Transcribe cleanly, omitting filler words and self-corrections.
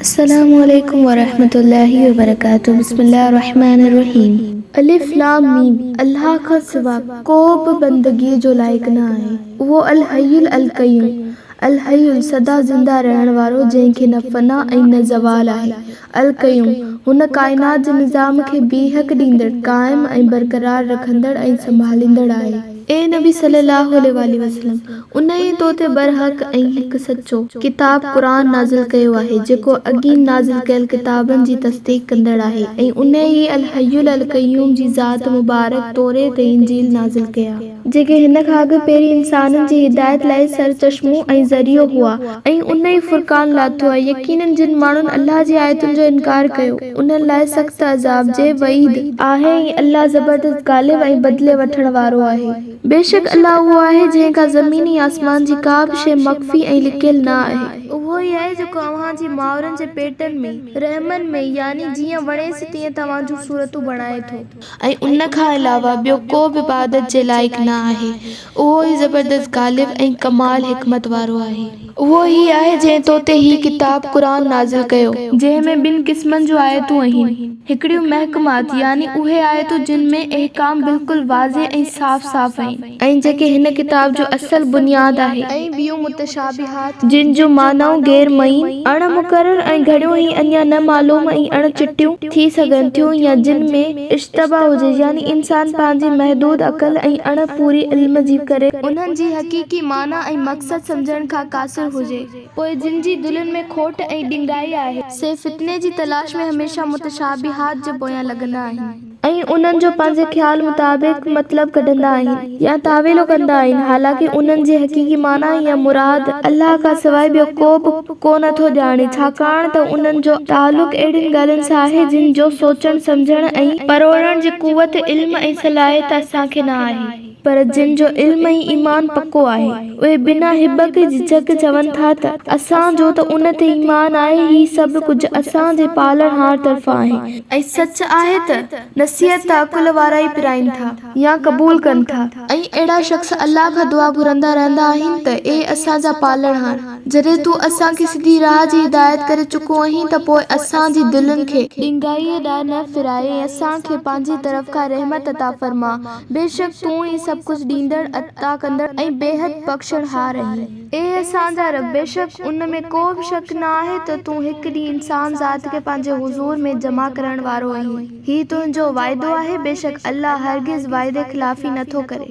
السلام عليڪم ورحمة الله وبرڪاته بسم الله الرحمٰن الرحيم. الف لام ميم الله کان سوا ڪو به بندگيء جو لائق نه آهي، اهو الحي القيوم، الحي سدا زنده رهڻ وارو جنهن کي نه فنا ۽ نه زوال آهي، القيوم هن ڪائنات جي نظام کي بيهڪ ڏيندڙ، قائم ۽ برقرار رکندڙ ۽ سنڀاليندڙ آهي. اي نبي صلّي اللّٰه عليه واٰله وسلّم! انهيء تو تي برحق ۽ هڪ سچو، ڪتاب، قرآن نازل ڪيو آهي، جيڪو اڳين نازل ڪيل ڪتابن جي تصديق ڪندڙ آهي ۽ انهيء ئي الحي القيوم جي ذات مبارڪ توريت ۽ انجيل نازل ڪيا. جيڪي هن کان اڳ پهرين انسانن جي هدايت لاء سرچشمو ۽ ذريعو هئا ۽ ان ئي فرقان لاٿو آهي. يقيناً جن ماڻهن الله جي آيتن جو انڪار ڪيو، انهن لاء سخت عذاب، جي وعيد، آهي ۽ الله زبردست غالب ۽ بدلي وٺڻ وارو آهي. بيشڪ الله اهو آهي جنهن کان زمين ۽ آسمان جي ڪا به شيء مخفي ۽ لڪيل نه آهي. اهو ئي آهي جيڪو اوهان جي مائرن جي پيٽن ۾، رحمن ۾، يعني جيئن وڻيس تيئن توهان جون صورتون بڻائي ٿو. ۽ ان کان علاوه ٻيو ڪو به عبادت جي لائق نه آهي. اهو ئي زبردست غالب ۽ ڪمال حڪمت وارو آهي. اهو ئي آهي جنهن تو تي هي ڪتاب، قرآن، نازل ڪيو. جنهن ۾ ٻن قسمن جون آيتون آهن، هڪڙيون محڪمات، يعني اهي آيتون جن ۾ احڪام بلڪل واضح ۽ صاف صاف آهن. ۽ جيڪي هن ڪتاب جو اصل بنياد آهي. ۽ ٻيون متشابهات، جن جون معنائون غير معين، اڻ مقرر ۽ گهڻيون ئي اڃا نه معلوم ۽ اڻ چٽيون ٿي سگهن ٿيون يا جن ۾ اشتباه هجي، يعني انسان پنهنجي محدود عقل ۽ اڻ پوري علم جي ڪري، انهن جي حقيقي معنيٰ ۽ مقصد سمجهڻ کان قاصر هجي. پوء جن جي دلين ۾ کوٽ ۽ ڏنگائي آهي. سي فتني جي تلاش ۾ هميشه متشابهات جي پويان لڳندا آهن. ۽ انهن جو پنهنجي خيال مطابق مطلب ڪڍندا آهن يا تاويلون ڪندا آهن، حالانڪه انهن جي حقيقي معنيٰ يا مراد الله کان سواء ٻيو ڪو به ڪو نه ٿو ڄاڻي، ڇاڪاڻ ته انهن جو تعلق اهڙين ڳالهين سان آهي جن جو سوچڻ، سمجهڻ ۽. پروڙڻ جي قوت، علم ۽ صلاحيت اسان کي نه آهي. پر جن جو علم ۽ ايمان پڪو آهي، اهي بنا هٻڪ جهجهڪ چون ٿا ته، اسان جو ته ان تي ايمان آهي، هي سڀ ڪجهه اسان جي پالڻهار طرفان آهي. ۽ سچ آهي ته، نصيحت ته عقل وارا ئي پرائين ٿا. يا قبول ڪن ٿا. ۽ اهڙا شخص الله کان دعا گهرندا رهندا آهن ته، اي اسان جا پالڻهار! جڏهن تون اسان کي سڌي راهه جي هدايت ڪري چڪو آهين ته پوء اسان جي دلين کي. ڏنگائيء ڏانهن نه ڦيرائي ۽ اسان کي پنهنجي طرف کان رحمت عطا فرما. بيشڪ تون ئي سڀ ڪجهه ڏيندڙ، عطا ڪندڙ ۽ بيحد بخشڻهار آهين. اي اسان جا رب! بيشڪ ان ۾ ڪو به شڪ نه آهي ته تون هڪ ڏينهن انسان ذات کي پنهنجي حضور ۾ جمع ڪرڻ وارو آهين. هي تنهنجو وعدو آهي، بيشڪ الله هرگز وعدي خلافي نه ٿو ڪري.